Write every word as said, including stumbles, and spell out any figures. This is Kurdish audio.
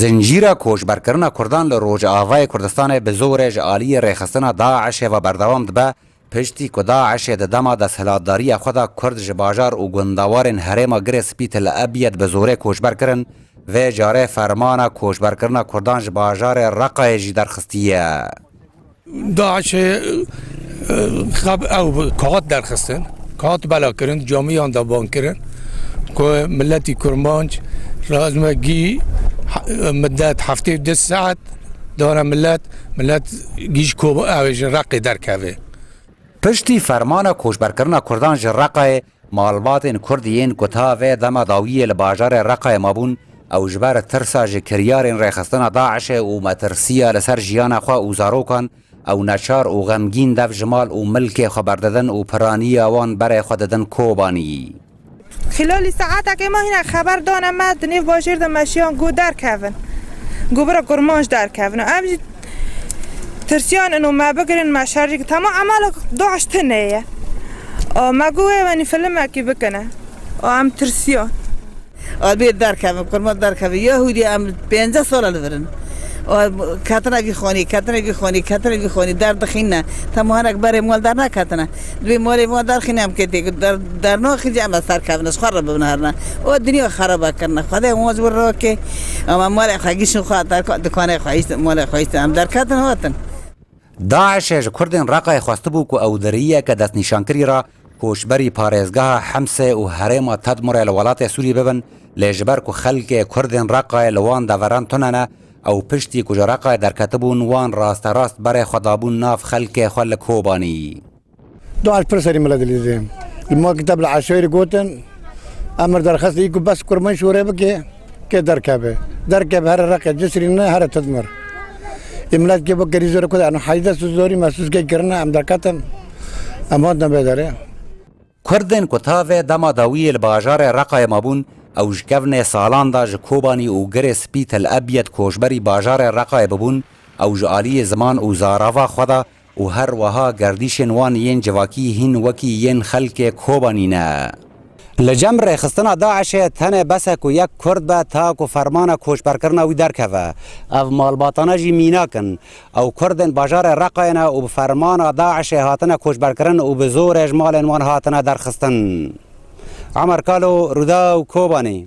Zincîra koçberkirina Kurdan li Rojavayê Kurdistanê bi zorê ji aliyê rêxistina DAIŞê ve berdewam dibe, piştî ku DAIŞê di dema desthilatdariya xwe de Kurd ji bajar û gundewarên herêma Girê Spî Til Ebyed bi zorê koçber kirin, vê carê fermana koçberkirina Kurdan ji bajarê Reqayê jî derxistiye. DAIŞê, e, xeb-, ew kaxit derxistin, kaxit bela kirin, camiyan de ban kirin ku miletî Kurmanc lazim e gî he-, midet heftê û du saet dane milet, milet gî ji ko-, ew ê ji Reqê derkeve. Piştî fermana koçberkirina Kurdan ji Reqayê, malbatên Kurd yên ku ta vê dema dawiyê li bajarê Reqayê mabûn, ew ji ber tirsa ji kiryarên rêxistina DAIŞê û metirsiya li ser jiyana xwe û zarokan, ew neçar û xemgîn dev ji mal û milkê xwe berdidin û piraniya wan berê xwe didin Kobanî. Xîlalî saetekê me hîna xeber dane me, di nêv bajêr de me şiyan got derkevin. Got bira Kurmanc derkevin. Em jî tirsiyan ino me bigirin, me şerjî kir. Tema emela DAIŞ tune ye. A, me got wê wenî filmekî bikine. A, em tirsiyan. A, bê derkevin, Kurmanc derkevin. Yahûdî em pênceh sala li vir in. A, ketine vî xanî, ketine vî xanî, ketine vî xanî, derdixîne. Tema hinek berê mal derneketine. Dibê malê wan derxîne em kê tê, der-, dernaxî jî em ê serkevin, ji xwe re bibin herine. O dinya xeraba kirine. Xwedê wan ji wir rake. Ama malê xwe gişin xwe derka, dikanê xwe hîst, malê xwe hîst. Em derketin hatin. DAIŞê ji Kurdên Reqayê xwestibû ku ew di riyeke destnîşankirî re koçberî parêzgeha Hemsê û herêma Tedmurê li welatê Sûrî bibin, lê ji ber ku xelkê Kurdên Reqayê li wan deveran tune ne, ew piştî ku ji Reqayê derketibûn, wan rasterast berê xwe dabûn nav xelkê xwe li Kobanî. Duaş pir serî milet dilîzê. Li ma kiteb li eşayirî gotin, emir derxist î ku bes Kurmanc şûrê bike, kê derkeve. Derkeve here Reqe, Cisrî ne here Tidmir. Ê milet kê bo kerî zor ku de, eno heyde su zorî me su kê kirine, em derketin, em hatin bê derê. Kurdên ku ta vê dema dawiyê li bajarê Reqayê mabûn, ew ji kevnê salan de ji Kobanî û Girê Spî Til Ebyed koçberî bajarê Reqayê bibûn, ew ji aliyê ziman û zarava xwe de û her wiha gerdîşên wan yên civakî hîn wekî yên xelkê Kobanî ne. Li cem rêxistina DAIŞê tenê bes e ku yek Kurd be ta ku fermana koçberkirina wî derkeve. Ev malbatane jî mînak in. Ew Kurdên bajarê Reqayê ne û bi fermana DAIŞê hatine koçberkirin û bi zorê ji malên wan hatine derxistin. Emer Kalo, Rûdaw, Kobanî.